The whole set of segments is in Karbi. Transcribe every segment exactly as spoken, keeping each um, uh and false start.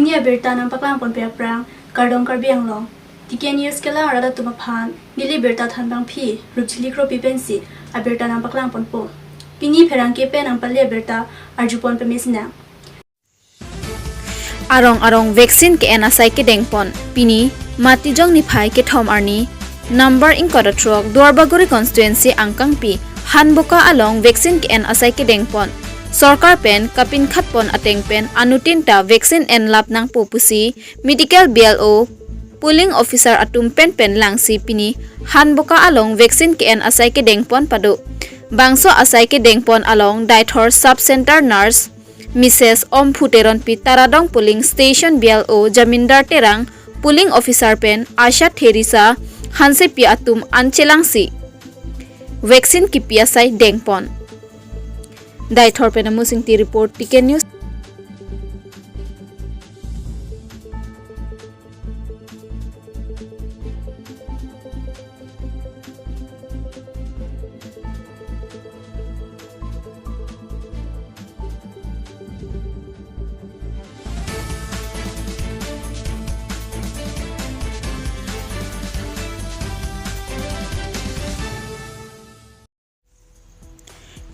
Pini abirta nangpaklang ponpe aphrang, kardom Karbi Anglong. T K News kelang arat atum aphan neli birta thanbangpi Rupjili Kropi pensi abirta nangpaklang ponpo. Pini pherangke pen nangpale abirta arjupon pemesnang. Arong arong vaccine ke-en asai kedengpon. Pini Matijong niphai kethom arni number ingkoi ra throk Duarbagori constituency angkangpi Hanboka along vaccine ke-en asai kedengpon. Sorkar pen kapinkhatpon ateng pen anuttin ta vaccine enlap nangpo pusi medical B L O, polling officer atum pen pen langsi pini Hanboka along vaccine ke-en asai kedengpon pado. Bangso asai kedengpon along Deithor Sub Center Nurse Missus Omphu Teronpi, Taradong polling station B L O Jamindar Terang, polling officer pen Asha Theresa Hansepi atum an chelangsi vaccine kipi asai dengpon. Deithor pen Amusing T report, T K News.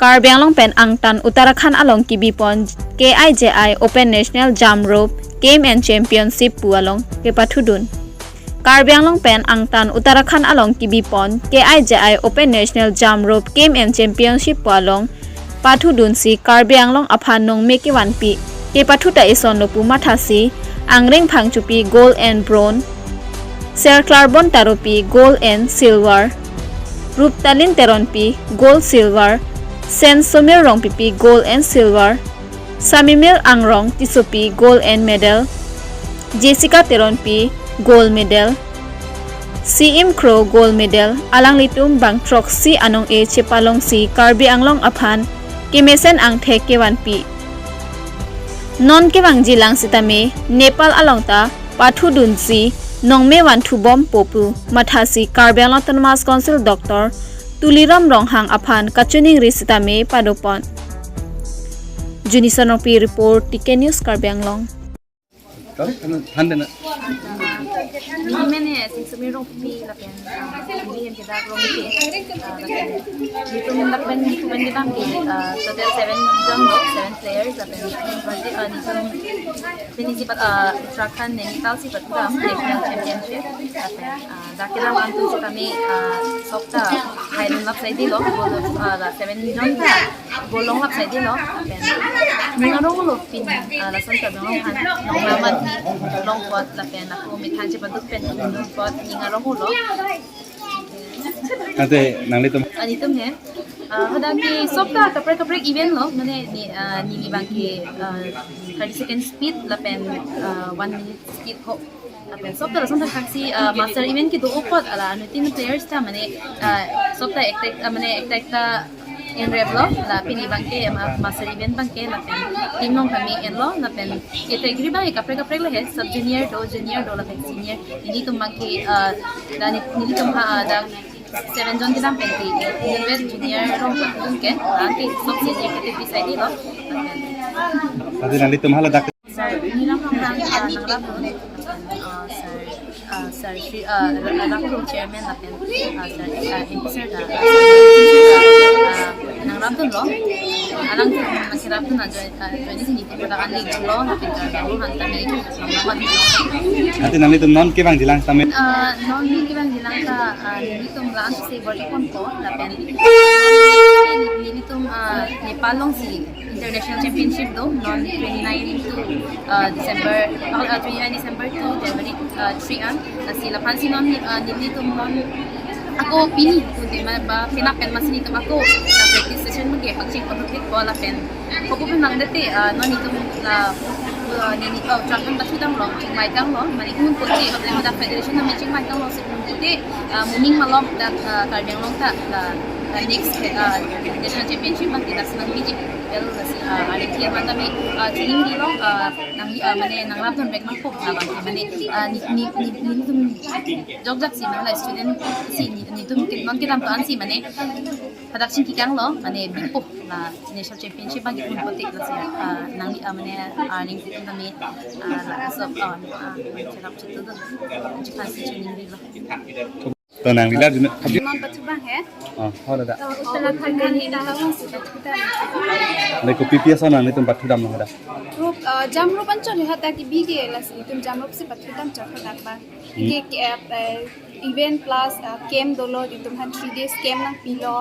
Karbi Anglong pen angtan Uttarakhand along kibipon K I J I Open National Jump Rope Game and Championship pu along kepathudun. Karbi Anglong pen angtan Uttarakhand along kibipon K I J I Open National Jump Rope Game and Championship pu along pathudunsi Karbi Anglong aphan nongme kevanpi kepathu ta isonlo pu mathasi Angring Phangchopi gold and bronze, Serklarbon Taropi gold and silver, Ruptalin Teronpi gold silver, Sen Somir Rongpipi gold and silver, Samimil Angrong Tissopi gold and medal, Jessica Teronpi gold medal, Siim Kro gold medal, alanglitum bang throksi anong-e chepalongsi Karbi Anglong aphan kemesen angthek kevanpi. Non kevangjilang sitame Nepal along ta pathudunsi nongme vanthubompo pu mathasi Karbi Anglong Autonomous Council Doctor Tuliram Ronghang aphan kachiningri sitame padopon. Junison Rongpi report, T K News Karbi Anglong. Kami kan than dena. Neli men he Sen Somir Rongpipi lapen, ah, neli hem kedak Rongpipi. Ah, lapen nelitum lapen nelitum pen kedam ke, ah, total seven jon lo, seven players lapen, ah, nelitum pini si pat, ah, Uttarakhand Nainital si pat kedam National Championship lapen, ah, dak kedam antu si kami, ah, sopta hailun lap saidelo, bolo, ah, la seven jon ta bolong lap saidelo, lapen ning arong lo pini, ah, lason Karbi Anglong aphan nongnaman longpot lapen ako methang chepaduk pen longpot ning arong lo. Ante nanglitum? Nelitum he, ah, hadak ke sopta kaprek kaprek event lo, mane ne, ah, neli abang ke, ah, thirty second speed lapen, ah, one minute speed ho. Lapen sopta lason thakthak si, ah, master event kedo apot, ala anuttin players ta mane, ah, sopta ekta, ah, mane ekta ekta enrep lo, la pini abang ke, ah, master event abang ke, lapen team along kami enlo, lapen category abang ke kaprek kaprek lo he, sub junior do, junior do, lapen senior. Nelitum abang ke, ah, la ne, nelitum ha, ah, dak seven jon kedam pen ke, junior, junior along kedam ke, la ke sub senior category saidelo. Lapen Ante nanglitum hala dak Sir Nilam Ronghang, ah, nanglapdun, ah, Sir, ah, Sir Shri, ah, Ronghang Chairman lapen, ah, Sir, ah, M P Sir ta, ah, nanglapdunlo. Alangtum nangkerapdun ajoine, ah, ajoine si nelitum dak anle lo, lapen Karbi Anglong aphan ta neli nanglapdun. Ante nanglitum non kevangjilang tame? Ah, non neli kevangjilang ta, ah, nelitum la-an si bor-iponpo, lapen nelitum, ah, Nepal along si International Championship do, non twenty-nine to, uh, December, uh, uh, twenty-nine December to January, uh, three an. Lasi laphan si non, uh, nelitum non ako pini, tunte ma ba penap pen masi nelitum ako, uh, practice session mage pangcheng pangthek ko lapen. Ako pen nangdete, uh, non nelitum la, uh, neli, uh, Uttarakhand pathu damlo, chingvai damlo, mane un kote, uh, dak federation na chingvai damlo, si un kote, uh, moning malom dak, uh, Karbi Anglong ta, uh, Uh, next uh, national championship abang ke dak si nangpiji. Well, lasi uh, aling clear manta me uh, chiningri long uh, nang uh, mane nanglapdun vek nangpo labang ke mane uh, ni ni ni ni tum jokjak si mane la student si ni ni tum ke non kedam to an si mane hadak chingki kanglo mane bipo la national championship abang ke un potik lasi uh, nang uh, mane uh, aling clear manta me uh, la so uh, uh, mane chelap chetu do. Chikasi chiningri lo. To nangli la dun. Non pathu abang he. Oh, ho dada. To Uttarakhand ni dah hawang si pathu ta. Nai kopi pi ason nanglitum pathu damlo hadak? Rup uh, jamrup anchot he hadak ke bige lasi itum jamrup si pathu dam chot hadak abang. Hmm. Ke ke uh, event plus uh, camp dolo itum aphan three days camp nangpilo.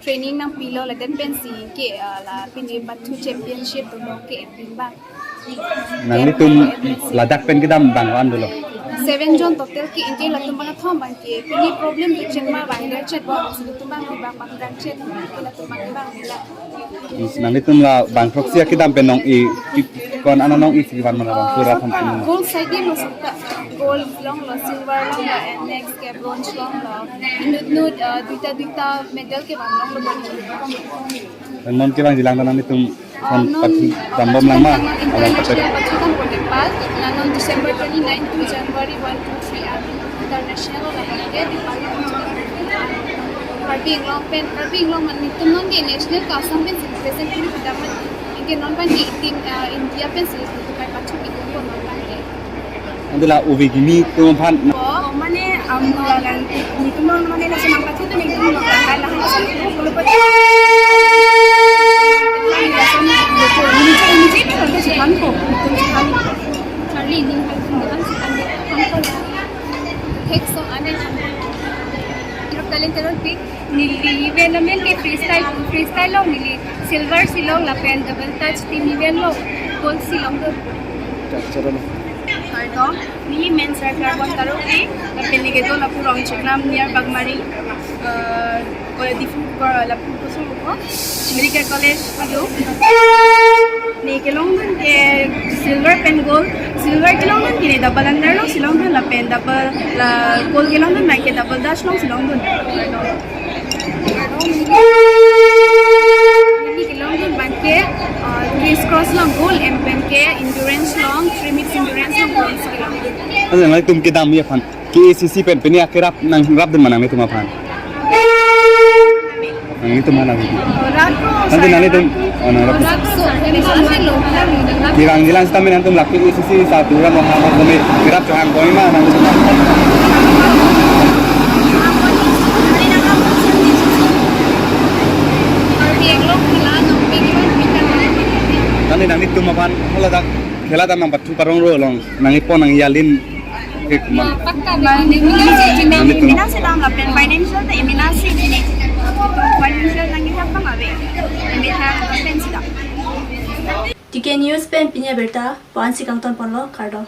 Training nangpilo laden pensi ke uh, la pini pathu championship dolo ke epin abang. Nanglitum ladak pen kedam abang an dolo? Seven jon total ke, anke latum abang athom abang ke pini problem tu chenma abang le chet abang si latum abang abang abang dan chet ke latum abang abang la. Nanglitum la bang throksi akedam pen nong-i, ki- kon ana nong-i si van mana abang pura tham pun. Gold side lo sita. Gold longlo, silver longlo, and next ke bronze longlo. Inut inut uh, duita duita medal ke van longlo. Non kevangjilang ta nanglitum kon pathu dambom lang ma? International pathu dam ko Nepal, la non December twenty-nine to January one, two, three, ah, international lo lagi ke di Karbi Anglong pen, Karbi Anglong mane itum non ke national ke Assam pen si present kuri pidam mane. Anke non abang ke itum uh, India pen si itum kai pathu itum ko non abang ke. Ante la uve kimi tum aphan. Oh, mane am lagan ni tum mane lason nangpathu tu ni tum lagan lahan lason tu kalau pathu. Lason ni tu ni tu ni tu Japan ko, tu Japan. Charlie ni kan tu kan si kan kan ko. Thek so ane kan. Talent talent pick. Neli event amen ke freestyle, freestyle long neli silver si long lapen double dutch team event long gold si longdun. Kardom, neli men sir Karbon Taro ke, lapen neli kedo lapu Rongcheklam near Bagmari, uh, Diphu, uh, lapu kosong ko, Chingri College. Hello. Ne kelongdun ke silver pen gold, silver kelongdun ke ne double underlong si longdun lapen double la gold kelongdun abang ke double dutch long si longdun. Ne kelongdun abang ke uh, criss cross long gold, em pen ke endurance long, three mix endurance long gold si kelongdun. Ante nanglitum kedam aphan K A C C pen pini akerap nangrapdun ma nanglitum aphan? Nanglitum aphan nang. Ante nanglitum, oh, nangrap. Kevangjilang sita me nanglitum la K A C C sa program lo ha kome kerap chohang koi ma nanglitum aphan? Ante nanglitum aphan hala dak khela ta nangpathu parong ro long nangipon nangyalin. Emena si dam lapen financial ta emena si ini. Financial nangkehap abang ave. Emena lapen si dam. T K News pen pini abirta pu-an si kangton ponlo, kardom.